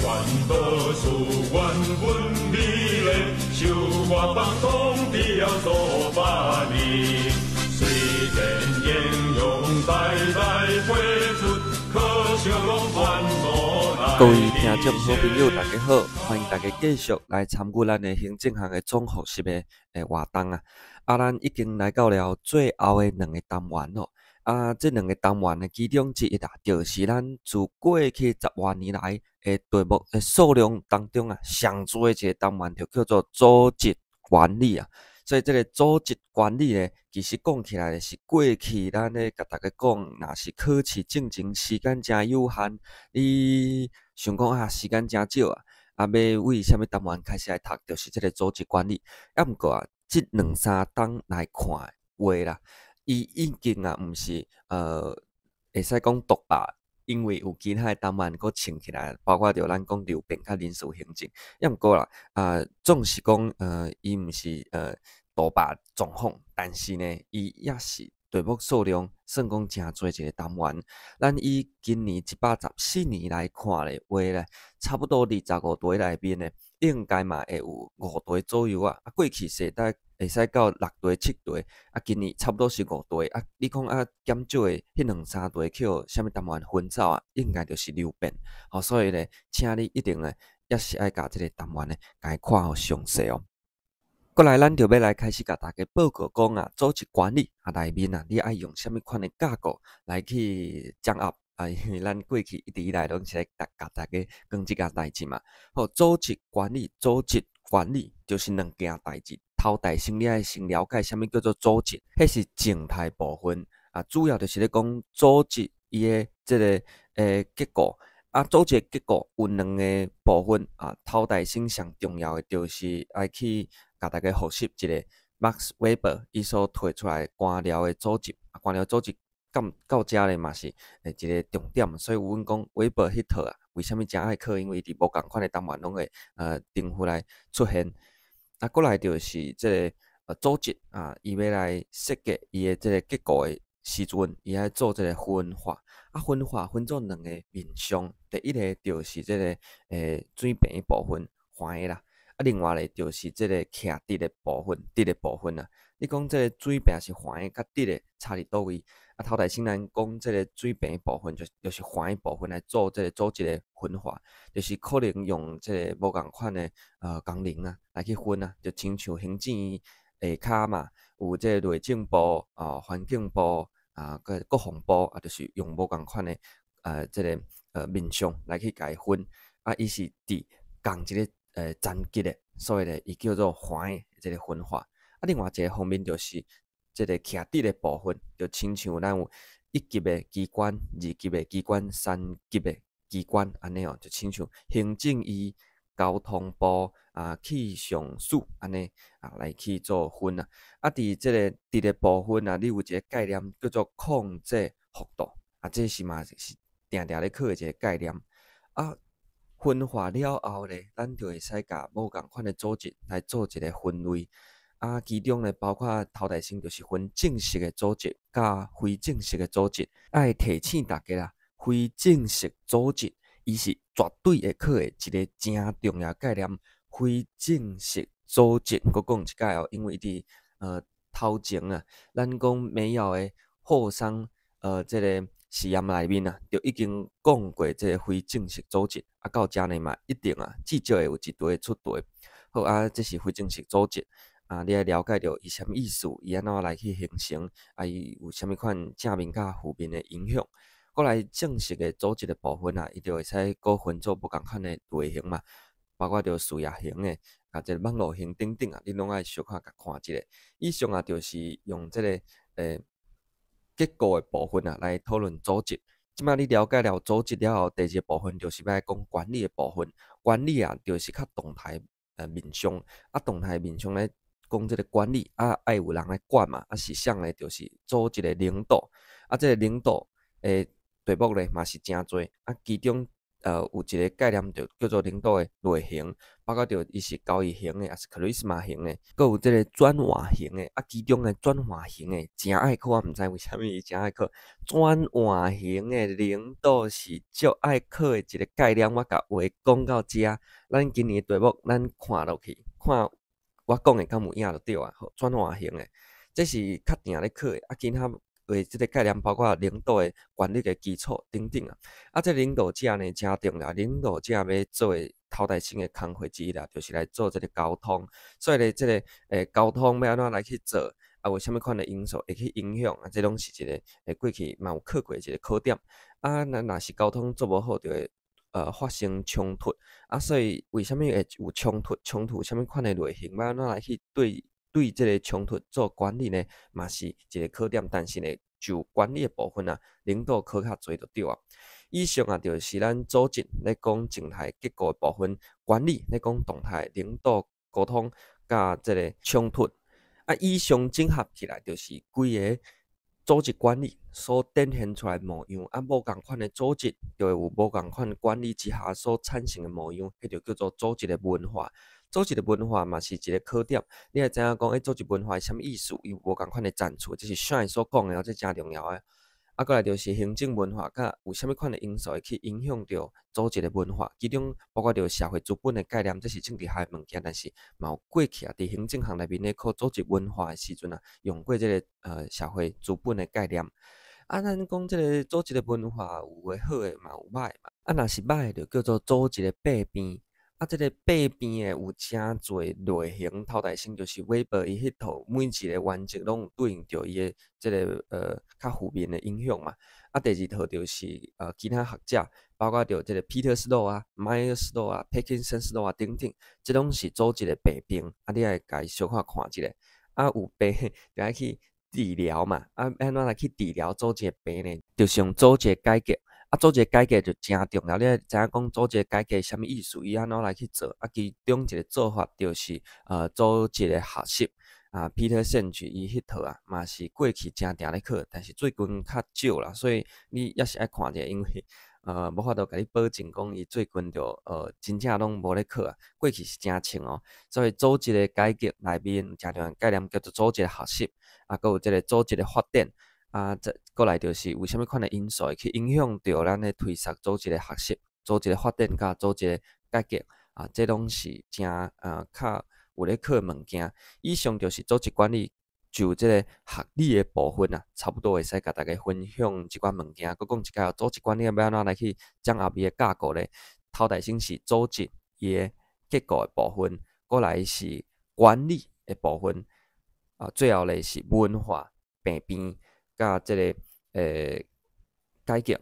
無事原本美麗，受我放縱了數百年。雖然英勇代代輩出，可惜攏煩惱各位聽眾好朋友，大家好，歡迎大家繼續來參與咱的行政學的總複習的活動啊！啊，咱已經來到了最後的兩個單元咯。啊，這兩個單元的其中之一啊，就是咱自過去十外年來的題目的數量當中啊，上濟的一個單元就叫做組織管理啊。所以這個組織管理呢，其實講起來是過去咱咧共大家講，若是考試進前時間誠有限，你想講啊時間誠少啊，啊欲為啥物單元開始來讀，就是這個組織管理。啊，毋過啊，這兩三冬來看的話啦，伊已經啊毋是會使講獨霸，因為有其他的單元閣穿起來，包括著咱講流變佮人事行政。啊，毋過啦，啊，總是講伊毋是獨霸狀況，但是呢，伊也是題目數量算講誠濟一個單元。咱以今年114年來看的話咧，差不多25題內面呢，應該嘛會有五題左右啊。啊，過去世代會使到六題、七題，啊，今年差不多是五題。啊，你講啊，減少的彼兩三題去予啥物單元分走啊？應該就是流變。好，所以咧，請你一定咧，抑是愛共這個單元呢，共伊看予詳細哦。過來，咱就欲來開始共大家報告講啊，組織管理啊內面啊，你愛用啥物款的架構來去掌握啊？因為咱過去一直以來攏是咧共大家講這件代誌嘛。好，組織管理，組織管理就是兩件代誌。頭代先，你愛先了解啥物叫做組織，彼是靜態部分啊，主要就是咧講組織伊的這個結構。啊，組織結構有兩個部分啊，頭代先上重要的就是愛去共大家複習一下 Max Weber 伊所提出來官僚的組織，啊，官僚組織到到遮咧嘛是一個重點，所以阮講 Weber 彼套啊，為啥物誠愛考？因為伊佇無仝款的單元攏會重複來出現。啊，過來就是這個組織啊，伊欲來設計伊的這個結構的時陣，伊愛做這個分化。啊，分化分做兩個面向，第一个就是這個水平的部分，橫的啦。啊，另外咧就是這個徛直的部分，直的部分啊。你講這個水平是橫的佮直的差佇佗位？啊，頭代先咱講這個水平的部分，就是橫的部分來做這個組織的分化，就是可能用這個無仝款的功能啊來去分啊，就親像行政院下跤嘛，有這個內政部啊、環境部啊、閣國防部啊，就是用無仝款的這個面向來去共伊分。啊，伊是佇仝一个層級的，所以咧，伊叫做橫的這個分化。啊，另外一個方面就是這個徛直的部分，就親像咱有一級的機關、二級的機關、三級的機關按呢哦，就親像行政院、交通部啊、氣象署按呢啊來去做分啊。啊，佇這個直的部分啊，你有一個概念叫做控制幅度啊，這是嘛是定定咧考的一個概念啊。分化了後咧，咱就會使共無仝款的組織來做一個分類。啊，其中咧包括頭代先就是分正式的組織佮非正式的組織。愛提醒大家啦，非正式組織伊是絕對會考的一個誠重要概念。非正式組織，閣講一擺哦，因為佇頭前啊，咱講梅奧的霍桑這個實驗內面啊，就已經講過這個非正式組織。啊，到遮呢嘛，一定啊，至少會有一題出題。好啊，這是非正式組織啊，你愛了解著伊啥物意思，伊按怎來去形成，啊，伊有啥物款正面佮負面的影響。過來正式的組織的部分啊，伊就會使閣分做無仝款的類型嘛，包括著事業型的，啊，這個網路型等等啊，你攏愛小可共看一下。以上啊，就是用這個結構的部分啊來討論組織。這擺你了解了組織了後，第二個部分就是欲來講管理的部分。管理啊，就是較動態面向，啊，動態面向咧講這個管理啊，愛有人來管嘛，啊是啥咧？就是組織的領導，啊，這個領導的題目咧嘛是誠濟，啊，其中有一个概念就叫做領導的類型，包括著伊是交易型的，抑是 charisma 型的，閣有這个轉換型的。啊，其中的轉換型的誠愛考，我毋知為啥物伊誠愛考。轉換型的領導是足愛考的一个概念，我共話講到遮，咱今年題目咱看落去，看我講的敢有影就對啊。轉換型的，這是較定咧考的，啊，其他話這个概念包括領導的權力的基礎等等啊。啊，這領導者呢誠重要，領導者欲做的頭代先的工課之一啦，就是來做這个溝通。所以咧，這个溝通欲按怎來去做，啊，有啥物款的因素會去影響啊？這攏是一个過去嘛有考過一个考點。啊，咱若是溝通做無好，就會發生衝突。啊，所以為啥物會有衝突？衝突有啥物款的類型？欲按怎來去對這个衝突做管理呢？嘛是一个考點。但是呢，就管理的部分啊，領導考較濟就對啊。以上啊，就是咱組織咧講靜態結構的部分，管理咧講動態領導溝通佮這个衝突。啊，以上整合起來就是規个組織管理所展現出來模樣。啊，無仝款的組織就會有無仝款管理之下所產生的模樣，彼就叫做組織的文化。組織的文化嘛是一个考點，你愛知影講，欸，組織文化是啥物意思？伊有無仝款的層次，這是 Schein 所講的，這誠重要的。啊，過來就是行政文化，佮有啥物款的因素會去影響著組織的文化，其中包括著社會資本的概念，這是政治學的物件，但是嘛有過去啊，佇行政學內面咧考組織文化的時陣啊，用過這个社會資本的概念。啊，咱講這个組織的文化有的好的嘛有歹的嘛。啊，若是歹的就叫做組織的弊病。啊，這个弊病的有誠濟類型，頭代先就是韋伯伊彼套，每一个原則攏有對應著伊的這个較負面的影響嘛。啊，第二套就是其他學者，包括著這个 Peters Law 啊、Myers Law 啊、Parkinson's Law 啊等等，這攏是組織的弊病。啊，你愛共伊小可看一下。啊，有病就愛去治療嘛。啊，按怎來去治療組織的病呢？就是用組織改革。啊，組織改革就誠重要，你愛知影講組織改革啥物意思，伊按怎來去做？啊，其中一个做法就是組織的學習。啊，Peter Senge 伊彼套啊，嘛是過去誠定咧考，但是最近較少啦，所以你猶是愛看者，因為無法度共你保證講伊最近就真正攏無咧考啊。過去是誠穿哦，所以組織的改革內面誠重要概念叫做組織的學習，啊，閣有這个組織的發展。啊，再過來就是有啥物款的因素會去影響著咱咧推捒組織的學習、組織的發展佮組織的改革啊，這攏是誠較有咧考的物件。以上就是組織管理就這个學理的部分啊，差不多會使共大家分享這寡物件。閣講一擺，組織管理欲按怎來去掌握伊的架構咧？頭代先是組織伊的結構的部分，過來是管理的部分，啊，最後咧是文化病變。佮這个改革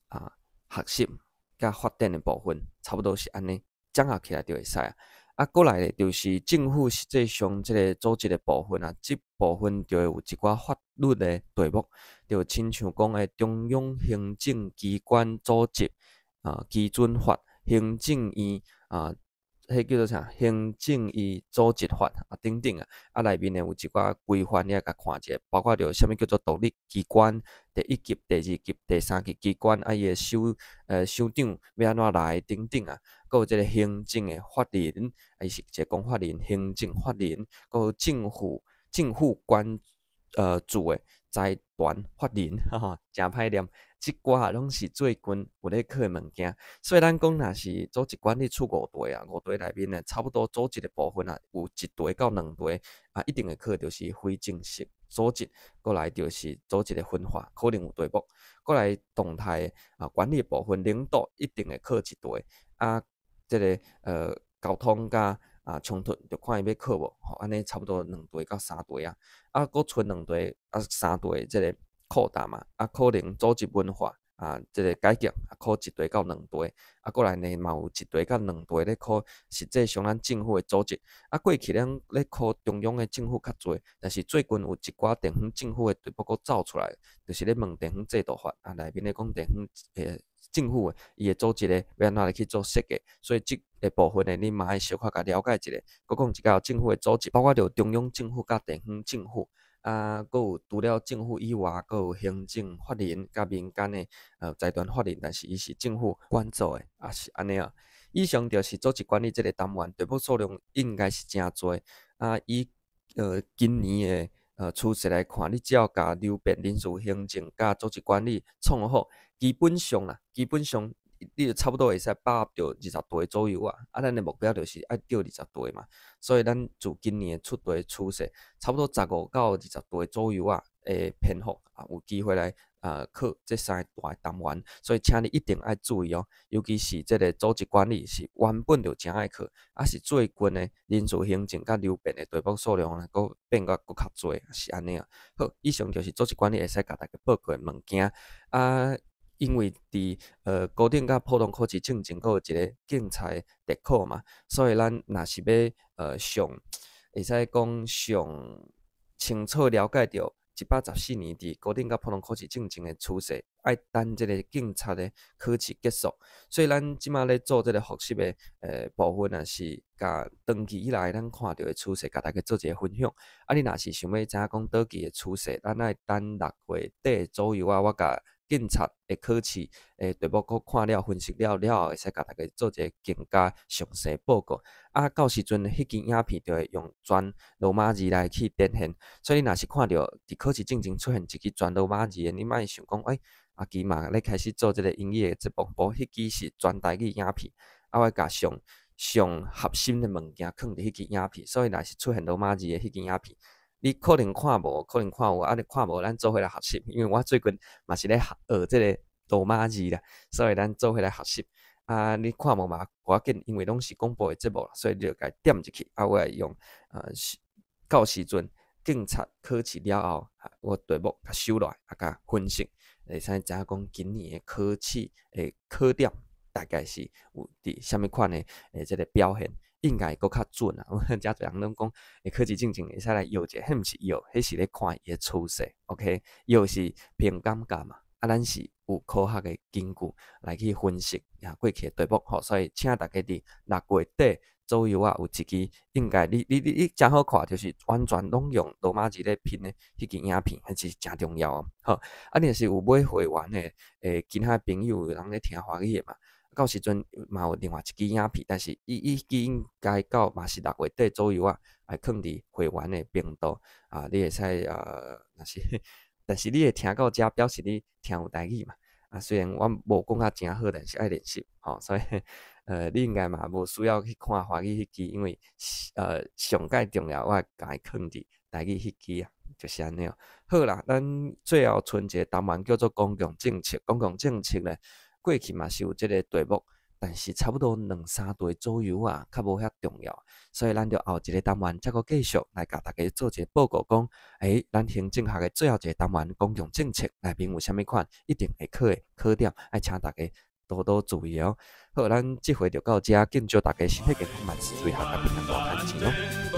啊、學習佮發展的部分，差不多是按呢，整合起來就會使啊。啊，過來咧就是政府實際上這个組織的部分啊，這部分就會有一寡法律的題目，就親像講的中央行政機關組織啊基準法、行政院啊，彼叫做啥？行政院組織法啊等等啊，啊內面呢有一寡規範，你愛共看者，包括著啥物叫做獨立機關，第一級、第二級、第三級機關，啊伊的首長欲按怎來等等啊，閣有這个行政的法人，啊伊是一個公法人，行政法人，閣有政府關注的財團法人，哈哈，誠歹念。這寡攏是最近有咧考的物件，所以咱講若是組織管理出五題啊，五題內面呢，差不多組織的部分啊，有一題到兩題啊，一定會考就是非正式組織，過來就是組織的分化，可能有題目，過來動態啊管理的部分，領導一定會考一題啊，這个溝通佮衝突，就看伊欲考無，吼，按呢差不多兩題到三題啊，啊，閣賰兩題啊三題這个擴大嘛，啊，可能組織文化啊，這个改革啊，考一題到兩題，啊，過來呢嘛有一題到兩題咧考實際上咱政府的組織，啊，過去咱咧考中央的政府較濟，但是最近有一寡地方政府的題目閣走出來，就是咧問地方制度法，啊，內面咧講地方政府的伊的組織咧欲按怎來去做設計，所以這个部分呢，你嘛愛小可共了解一下。閣講一下政府的組織，包括著中央政府佮地方政府。啊，閣有除了政府以外，閣有行政法人佮民間的財團法人，但是伊是政府捐助的，啊是按呢啊。以上就是組織管理這个單元，題目數量應該是誠濟。啊，以今年的趨勢來看，你只要共流變、人事行政佮組織管理創好，基本上啦，基本上你就差不多會使把握著20題左右啊。啊，咱的目標就是愛著20題嘛。所以咱自今年的出題趨勢，差不多15到20題左右啊的篇幅啊，有機會來考這三个大的單元。所以請你一定愛注意哦，尤其是這个組織管理是原本就誠愛考，啊是最近的人事行政佮流變的題目數量呢，閣變甲閣較濟，是按呢啊。好，以上就是組織管理會使共大家報告的物件啊。因為佇高等佮普通考試進前，閣有一个競賽特考嘛，所以咱若是欲上會使講上清楚了解著114年佇高等佮普通考試進前的趨勢，愛等這个警察的考試結束。所以咱這馬咧做這个複習的部分啊，是共長期以來咱看著的趨勢，共大家做一个分享。啊，你若是想欲知影講佗期的趨勢，咱愛等6月底左右啊，我共警察的考試的題目閣看了分析了了後，會使共大家做一个更加詳細報告。啊，到時陣彼支影片就會用全羅馬字來去展現。所以你若是看著佇考試進前出現一支全羅馬字的，你莫想講，欸，阿基嘛咧開始做這个英語的節目，無，彼支是全台語影片。啊，我共上上核心的物件囥佇彼支影片，所以若是出現羅馬字的彼支影片，你可能看無，可能看有，啊，你看無，咱做伙來學習，因為我最近嘛是咧學學這个羅馬字啦，所以咱做伙來學習。啊，你看無嘛無要緊，因為攏是廣播的節目，所以你就共點入去。啊，我會用到時陣警察考試了後，我題目共收落來，啊，共分析，會使知影講今年的考試的考點大概是有佇啥物款的這个表現。應該閣較準啊！我誠濟人攏講，考試進前會使來藥者，彼毋是藥，彼是咧看伊的趨勢。OK，藥是憑感覺嘛，啊，咱是有科學的根據來去分析啊過去的題目吼，所以請大家佇6月底左右啊，有一支應該你誠好看，就是完全攏用羅馬字咧拼的彼支影片，彼是誠重要哦。好，啊，你若是有買會員的，其他朋友有人咧聽華語的嘛？到時陣嘛有另外一支影片，但是伊支應該到嘛是6月底左右啊，會囥佇會員的頻道啊，你會使若是，但是你會聽到遮，表示你聽有台語嘛。啊，雖然我無講甲誠好，但是愛練習吼，所以你應該嘛無需要去看華語彼支，因為上蓋重要，我會共伊囥佇台語彼支啊，就是按呢。好啦，咱最後賰一个單元叫做公共政策，公共政策咧，過去嘛是有這个題目，但是差不多兩三題左右啊，較無遐重要，所以咱就後一个單元再閣繼續來共大家做一个報告，講，欸，咱行政學的最後一个單元公共政策內面有啥物款一定會考的考點，愛請大家多多注意哦。好，咱這回就到遮，敬祝大家身體健康，萬事如意，合家平安，大趁錢哦。